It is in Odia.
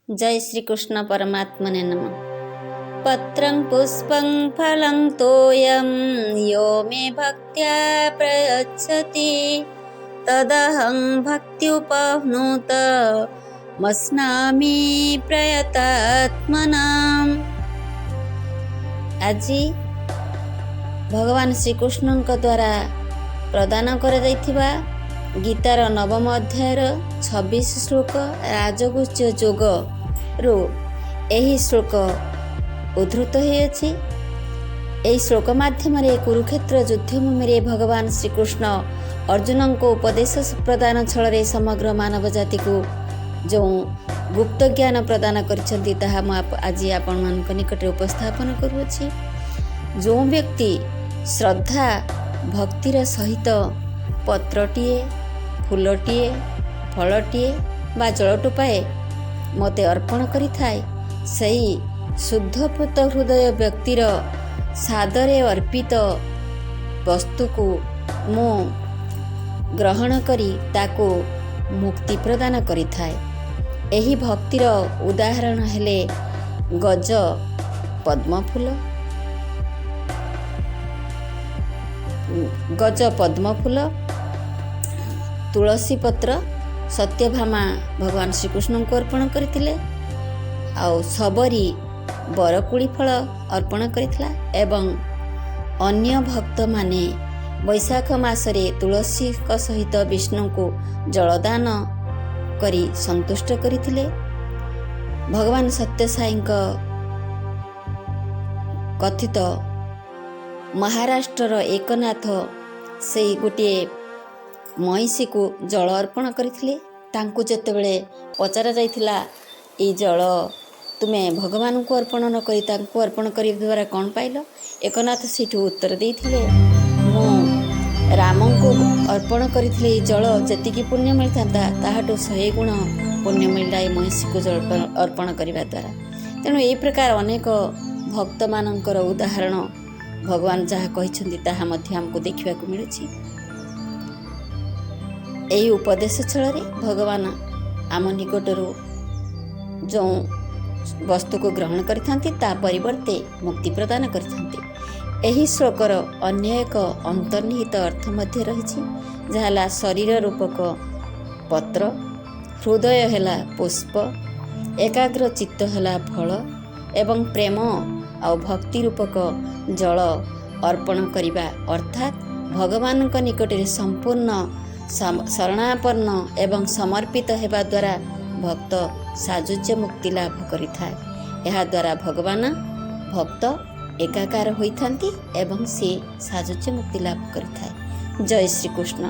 ଜୟ ଶ୍ରୀକୃଷ୍ଣ ପରମାତ୍ମନେ ନମଃ। ପତ୍ରଂ ପୁଷ୍ପଂ ଫଳଂ ତୋୟଂ ୟୋ ମେ ଭକ୍ତ୍ୟା ପ୍ରୟଚ୍ଛତି ତଦହଂ ଭକ୍ତ୍ୟୁପହ୍ନୁତ ମସ୍ନାମି ପ୍ରୟତାତ୍ମନାମ୍। ଆଜି ଭଗବାନ ଶ୍ରୀକୃଷ୍ଣଙ୍କ ଦ୍ୱାରା ପ୍ରଦାନ କରାଯାଇଥିବା ଗୀତାର ନବମ ଅଧ୍ୟାୟର 26 ଶ୍ଲୋକ ରାଜଗୁହ୍ୟ ଯୋଗରୁ ଏହି ଶ୍ଲୋକ ଉଦ୍ଧୃତ ହୋଇଅଛି। ଏହି ଶ୍ଲୋକ ମାଧ୍ୟମରେ କୁରୁକ୍ଷେତ୍ର ଯୁଦ୍ଧଭୂମିରେ ଭଗବାନ ଶ୍ରୀକୃଷ୍ଣ ଅର୍ଜୁନଙ୍କୁ ଉପଦେଶ ପ୍ରଦାନ ଛଳରେ ସମଗ୍ର ମାନବ ଜାତିକୁ ଯେଉଁ ଗୁପ୍ତ ଜ୍ଞାନ ପ୍ରଦାନ କରିଛନ୍ତି, ତାହା ମୁଁ ଆଜି ଆପଣମାନଙ୍କ ନିକଟରେ ଉପସ୍ଥାପନ କରୁଅଛି। ଯେଉଁ ବ୍ୟକ୍ତି ଶ୍ରଦ୍ଧା ଭକ୍ତିର ସହିତ ପତ୍ରଟିଏ, ଫୁଲଟିଏ, ଫଳଟିଏ ବା ଜଳଟୋପାଏ ମୋତେ ଅର୍ପଣ କରିଥାଏ, ସେହି ଶୁଦ୍ଧପୂତ ହୃଦୟ ବ୍ୟକ୍ତିର ସାଦରେ ଅର୍ପିତ ବସ୍ତୁକୁ ମୁଁ ଗ୍ରହଣ କରି ତାକୁ ମୁକ୍ତି ପ୍ରଦାନ କରିଥାଏ। ଏହି ଭକ୍ତିର ଉଦାହରଣ ହେଲେ ଗଜ ପଦ୍ମଫୁଲ, ଗଜ ପଦ୍ମଫୁଲ, ତୁଳସୀ ପତ୍ର ସତ୍ୟଭାମା ଭଗବାନ ଶ୍ରୀକୃଷ୍ଣଙ୍କୁ ଅର୍ପଣ କରିଥିଲେ, ଆଉ ଶବରୀ ବରକୋଳି ଫଳ ଅର୍ପଣ କରିଥିଲା ଏବଂ ଅନ୍ୟ ଭକ୍ତମାନେ ବୈଶାଖ ମାସରେ ତୁଳସୀଙ୍କ ସହିତ ବିଷ୍ଣୁଙ୍କୁ ଜଳଦାନ କରି ସନ୍ତୁଷ୍ଟ କରିଥିଲେ। ଭଗବାନ ସତ୍ୟସାଇଙ୍କ କଥିତ ମହାରାଷ୍ଟ୍ରର ଏକନାଥ ସେଇ ଗୋଟିଏ ମଇଁଷିକୁ ଜଳ ଅର୍ପଣ କରିଥିଲେ। ତାଙ୍କୁ ଯେତେବେଳେ ପଚରା ଯାଇଥିଲା, ଏଇ ଜଳ ତୁମେ ଭଗବାନଙ୍କୁ ଅର୍ପଣ ନ କରି ତାଙ୍କୁ ଅର୍ପଣ କରିବା ଦ୍ୱାରା କ'ଣ ପାଇଲ? ଏକନାଥ ସେଇଠୁ ଉତ୍ତର ଦେଇଥିଲେ, ମୁଁ ରାମଙ୍କୁ ଅର୍ପଣ କରିଥିଲେ ଏଇ ଜଳ ଯେତିକି ପୁଣ୍ୟ ମିଳିଥାନ୍ତା, ତାହାଠୁ 100 ଗୁଣ ପୁଣ୍ୟ ମିଳିଲା ଏଇ ମଇଁଷିକୁ ଜଳ ଅର୍ପଣ କରିବା ଦ୍ୱାରା। ତେଣୁ ଏହି ପ୍ରକାର ଅନେକ ଭକ୍ତମାନଙ୍କର ଉଦାହରଣ ଭଗବାନ ଯାହା କହିଛନ୍ତି, ତାହା ମଧ୍ୟ ଆମକୁ ଦେଖିବାକୁ ମିଳୁଛି। ଏହି ଉପଦେଶ ଛଳରେ ଭଗବାନ ଆମ ନିକଟରୁ ଯେଉଁ ବସ୍ତୁକୁ ଗ୍ରହଣ କରିଥାନ୍ତି, ତା ପରିବର୍ତ୍ତେ ମୁକ୍ତି ପ୍ରଦାନ କରିଥାନ୍ତି। ଏହି ଶ୍ଲୋକର ଅନ୍ୟ ଏକ ଅନ୍ତର୍ନିହିତ ଅର୍ଥ ମଧ୍ୟ ରହିଛି, ଯାହା ହେଲା ଶରୀର ରୂପକ ପତ୍ର, ହୃଦୟ ହେଲା ପୁଷ୍ପ, ଏକାଗ୍ର ଚିତ୍ତ ହେଲା ଫଳ ଏବଂ ପ୍ରେମ ଆଉ ଭକ୍ତି ରୂପକ ଜଳ ଅର୍ପଣ କରିବା, ଅର୍ଥାତ୍ ଭଗବାନଙ୍କ ନିକଟରେ ସମ୍ପୂର୍ଣ୍ଣ ଶରଣାପନ୍ନ ଏବଂ ସମର୍ପିତ ହେବା ଦ୍ୱାରା ଭକ୍ତ ସାଯୁଜ୍ୟ ମୁକ୍ତି ଲାଭ କରିଥାଏ। ଏହାଦ୍ୱାରା ଭଗବାନ ଭକ୍ତ ଏକାକାର ହୋଇଥାନ୍ତି ଏବଂ ସେ ସାଯୁଜ୍ୟ ମୁକ୍ତି ଲାଭ କରିଥାଏ। ଜୟ ଶ୍ରୀକୃଷ୍ଣ।